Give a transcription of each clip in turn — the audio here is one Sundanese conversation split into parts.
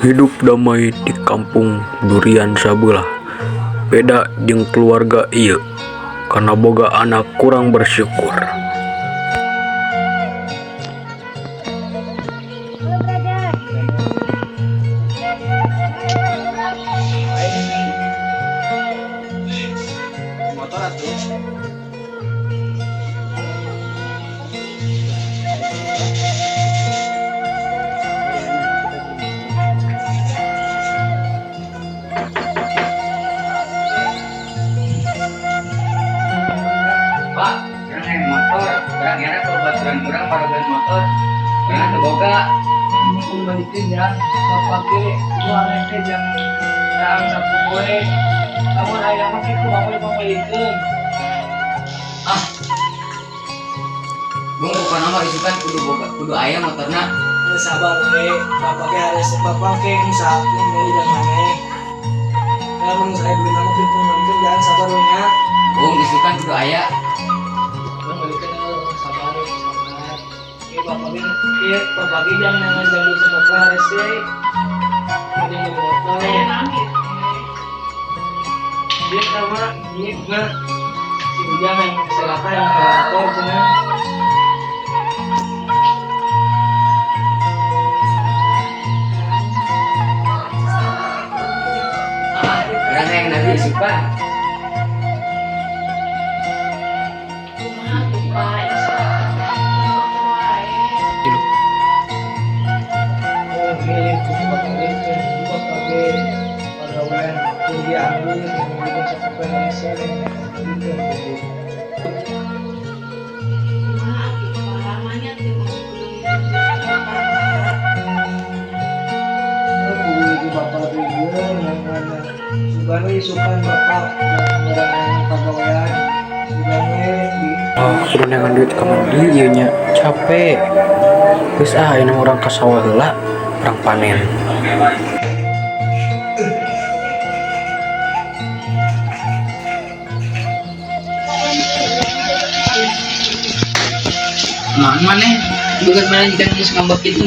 Hidup damai di kampung Durian Sabelah, beda jeung keluarga ieu karena boga anak kurang bersyukur. Halo, brother. Motor atuh. Pak, urang hayang motor, urang era kalau baturan urang parogan motor, urang teu boga. Mun balikeun ya, bapak ge jual teh jang daang sapopoe. Lamun aya mah kitu bapak dipapalikeun. Ah. Bung, bukan nama isukan kudu boga, kudu aya motorna. Ya, sabar we, bapak ge harus bapak ge ngusahakeun meuli jang maneh. Lamun saya duit nama kitu balikeun, jangan, sabar we nya. Bung, isukan kudu aya. Mun balikeun sabar we, sabar. Ieu bapak ge, ieu bapak ge jang nangan jang sapopoe harese. Jang meuli motor. Dia sama dia mah si Ujang yang silakan yang motor cenah. Ah, urang hayang nagih isukan. Kumaha tuh, Pak? Motor wae. Oh, milih ku bapak ge, bapak ge pagawean kudu anggur yang bikin sapopoe hese gitu. Kumaha tuh, Pak? Manya teh mau kudu motor. Kudu di bapak ge yang mana sugan we isukan bapak yang pagawean sugan we di. Oh, kudu neangan duit ka mandi ieu nya, capek. Geus ah, ayeuna urang ka sawah heula, urang panen. Naon maneh? Bukan maneh jika geus ngambek kitu.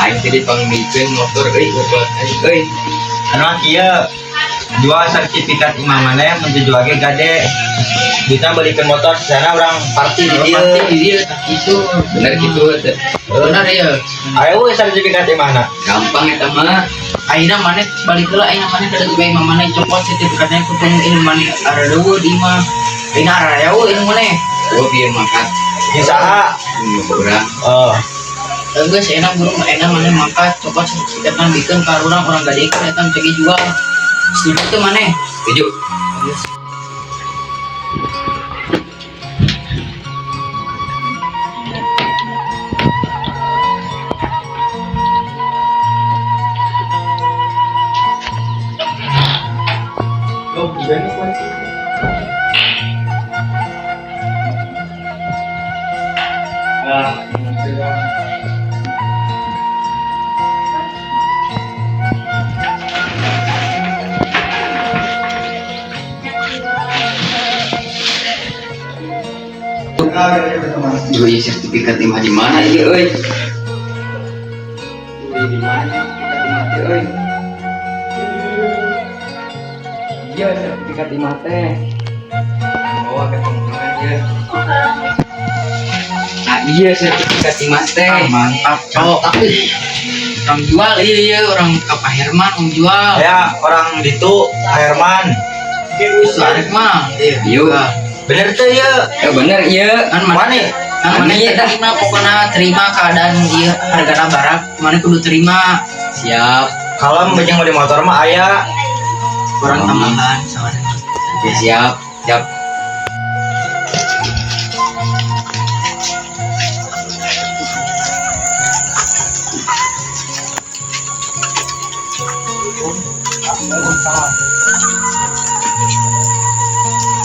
Ah, aing teh dipanggilkeun motor euy, goblok aing euy. Anu kieu, jual sertifikat imah maneh, mun dijual ge gade. Duitna belikeun motor, sana urang party di dieu. Party di dieu tah kitu. Bener kitu teh. Bener ya. Ayo we sertifikat imahna. Gampang eta mah. Ayeuna maneh balik heula, ayeuna maneh kada gawe imah maneh, copot sertifikatnya kupung ini maneh areueuh di imah. Ayeuna arareueuh ini maneh. Oh, bieu mangkat. Jeung saha? Urang. Oh. Geus enak burung, enak maneh mangkat copot sertifikatna, bikeun ka urang, urang gadekeun eta teh jual. Setuju teu maneh? Setuju. Geus. Oh, juga nih kunci. Nah, Duh, ieu sertifikat imah di mana ieu euy? Duh, di mana sertifikat imah teh euy? Iya, sertifikat imah teh. Bawa ke tongkrongan ieu. Nah, iya sertifikat imah teh. Ah, mantap, cok. Mantap euy. Urang jual iya iya urang ka Pak Herman urang jual. Ya, orang ditu Herman. Geus arek mah. Iya. Bener tuh ya. Ya bener ieu. Kan maneh Mana? kan maneh Iya, dah. terima, pokoknya terima keadaan ieu hargana barak, maneh kudu terima. Siap. Kalau jeung di motor mah aya. Kurang tambahan sama. Oke, siap. Siap.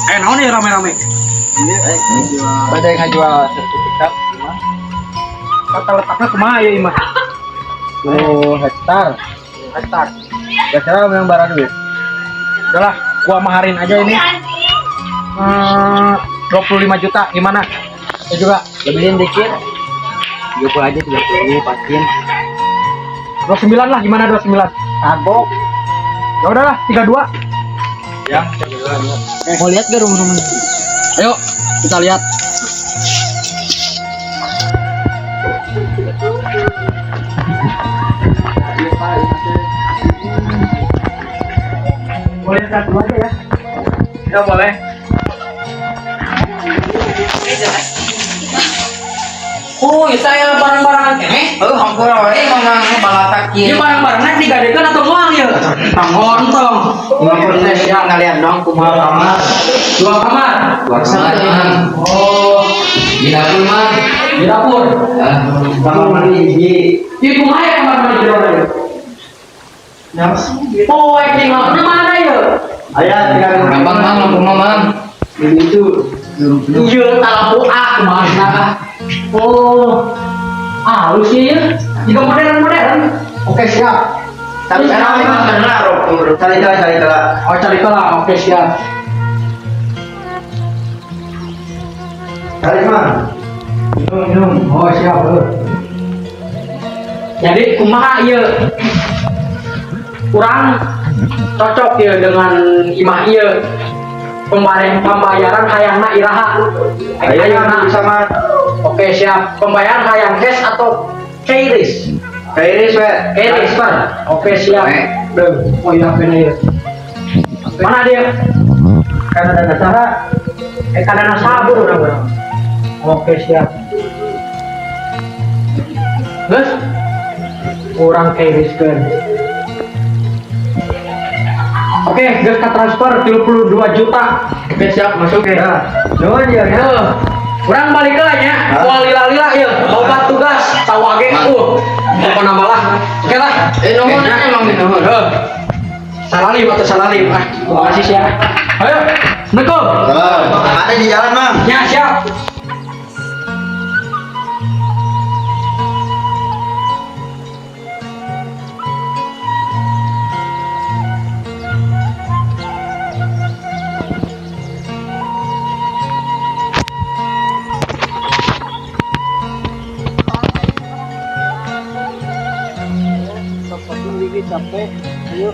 Eh, naon nih rame-rame? Ada yang jual sertifikat imah. Tata letaknya kumaha ya imah? 10 hektar. Hektar. Biasanya memang barang duit. Udahlah, gua maharin aja ini. 25 juta gimana? Saya juga Lebihin dikit. 30 aja, 30 pastiin. 29 lah, gimana 29? Tabok. Ya udahlah, 32. Ya, 32. Mau lihat gak rumah-rumahnya? Ayo, kita lihat. Boleh satu aja ya? Ya boleh. Oh, ya saya barang-barangan keneh. Oh, hampura wae mamang balatak Ini kieu. barang-barangnya digadekan atau moal ya? Tanggon tong. Proses ya ngalian dong kumaha kamar. Dua kamar. Dua kamar, Mang. Oh, Di dapur, Mang. di dapur. Ah, Kamar mandi hiji. Di kumaha ya kamar mandi jero ya? Poek tinggal mana ya? Aya tinggal gampang, Mang, lampu mah, Mang. itu. Iya, lampu A kemana? Oh, halus sih ya. Jika modern-modern. Oke siap. Tapi Sekarang memang bener rokok. Cari cari cari cari. Oh cari lah, oke siap. Cari Mang. Minum, minum. Oh siap. Bro. Jadi kumaha ieu? Kurang cocok ya dengan imah ieu. Pembayaran hayangna iraha. Ayo Hayangna. sama Oke siap. Pembayaran hayang cash atau QRIS? Kairis we. QRIS. Oke siap. Duh, oh iya bener ya. Mana dia? Karena dana saha. Kadana sabur udah bro. Oke siap. Terus kurang QRIS-keun. Oke, geus ka transfer 32 juta. Oke siap, masuk. Oke. Nuhun ya. Ya. Urang balik lah nya, moal lila-lila ya, loba tugas, tawage pokona malah. Oke lah. Nuhun emang nuhun. Heuh. Salalim atau salalim. Ah, terima kasih sih ya. Ayo, Assalamualaikum. Ada di jalan Mang. Ya, siap. Capek. Ayo.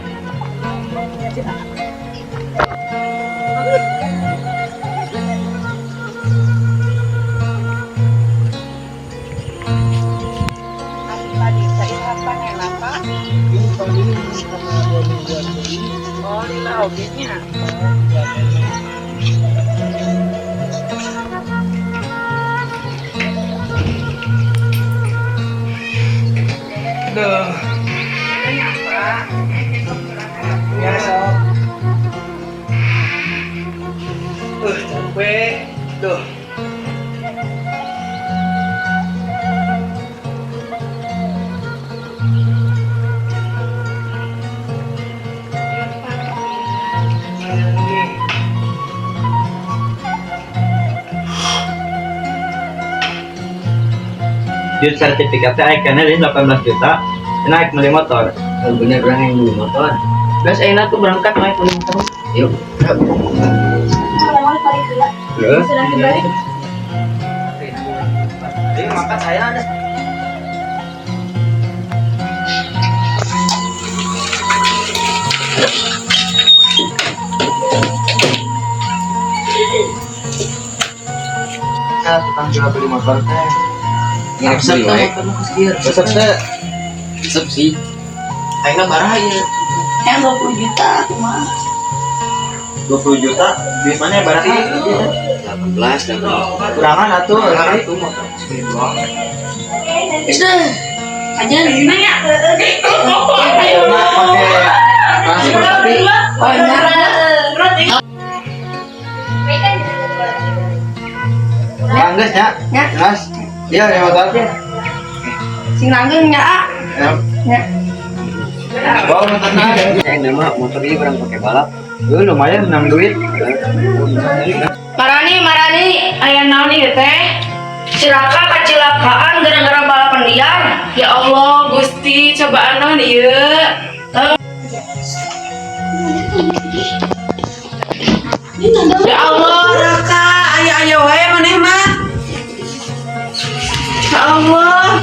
Oh, lila oge nya. Duh. Ya, sok. Capek. Duh. Duit sertifikatnya naik karena 18 juta. Naik beli motor. Oh, bener orang yang beli motor. Geus ayeuna tuh berangkat naik beli motor. Yuk. Terus? Sudah kembali. Ini makan saya ada. Kita tukang jual beli motor teh. Ngarep beli wae. Besok teh Resep sih. Ayeuna barah ieu. Yang 20 juta aku mah. 20 juta, duit mana ya barang? 18, 18. Kurangan atuh, kurangan Itu motor. Wis deh. Aja nanya. pakai Transfer tapi ya geus nya. Ya. Geus. Iya, ya motor. Sing langgeng nya, ah. Ya. Ya. Bawa motornya. Nama motor ini barang pakai balap. Lumayan menang duit. Marani, Marani, aya naon ieu teh? Cilaka kacilakaan gara-gara balapan liar. Ya Allah, Gusti, cobaan naon ieu? Ya Allah, Raka, aya aya wae maneh mah. Ya Allah.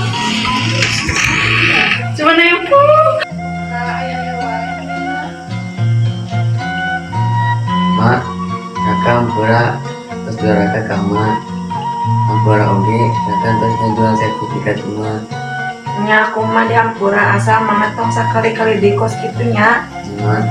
Hampura, tos doraka ka emak. Hampura oge, Raka tos ngajual sertifikat emak. Nya aku mah dihampura, asal mama tong sakali-kali di kos kitu nya. Emak.